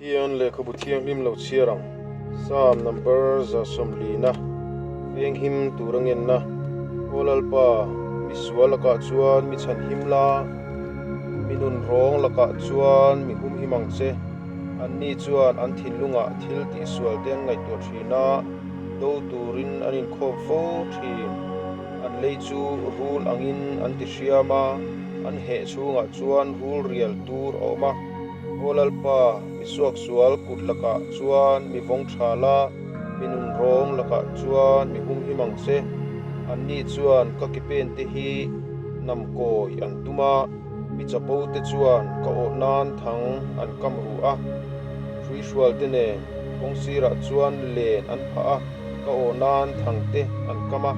Pathian lehkhabu thianghlim lo chhiar ang. Psalm number 140 venghim tur a ngenna. Aw Lalpa, mi sual lakah chuan mi chhanhim la, mi nun rawng lakah chuan mi humhim ang che. Anni chuan an thinlungah thil tihsual te an ngaihtuah thin a, do turin an inkhawm fo thin. An lei chu rul angin an ti hriam a, an heh chhungah chuan rul rial tur a awm a. Aw Lalpa, mi suaksual kut lakah chuan mi vawng tha la, mi nun rawng lakah chuan mi humhim ang che. Anni chuan ka ke pen te hi nam kawi an tum a, mi chapo te chuan ka awh nan thang an kam ru a. Hruihrual te nen kawng sirah chuan len an phah a, ka awh nan thang te an kam a.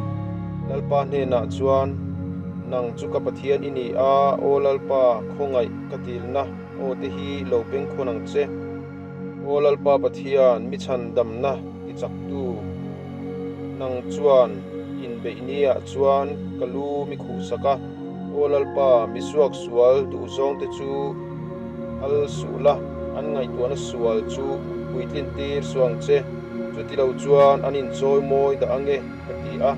Lalpa hnenah chuan, Nang chu ka Pathian i ni a, Aw Lalpa, khawngaih ka dilna aw te hi lo bengkhawn ang che. Aw Lalpa Pathian, mi chhan damna ti chaktu, nang chuan inbeih niah chuan ka lu mi khuhsak a. Aw Lalpa, mi suaksual duhzawng te chu al suh la, an ngaihtuahna sual chu puitlin tir suh ang che. Chuti lo chuan an inchawi mawi dah ange, ka ti a.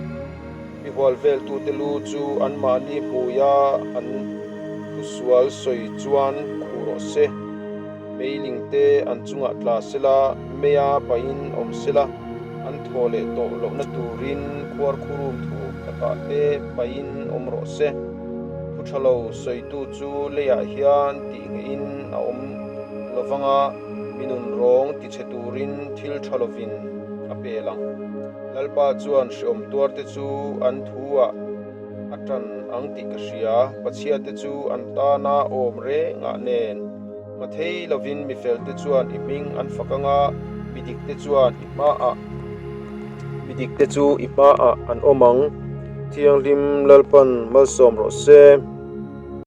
Mi hual veltute lu chu anmahni hmuia an thusual sawi chuan khuh rawh se. Meiling te an chungah tla se la, meia pahin awm se la, an thaw leh tawh lohna turin khuarkhurum thu takah te pahin awm rawh se. Thu tha lo sawitu chu leiah hian tih ngeihin a awm lovang a, mi nun rawng tichhe turin thil tha lovin a pel ang. Lalpa chuan hreawm tuarte chu an thu-ah a tan ang tih ka hria, Pathiate chu an tana awm rengah nen. Mathei lovin mifelte chuan i hming an fak anga, midikte chuan i hmaah midikte chu i hmaah an awm ang. Thianghlim Lalpan malsawm rawh se.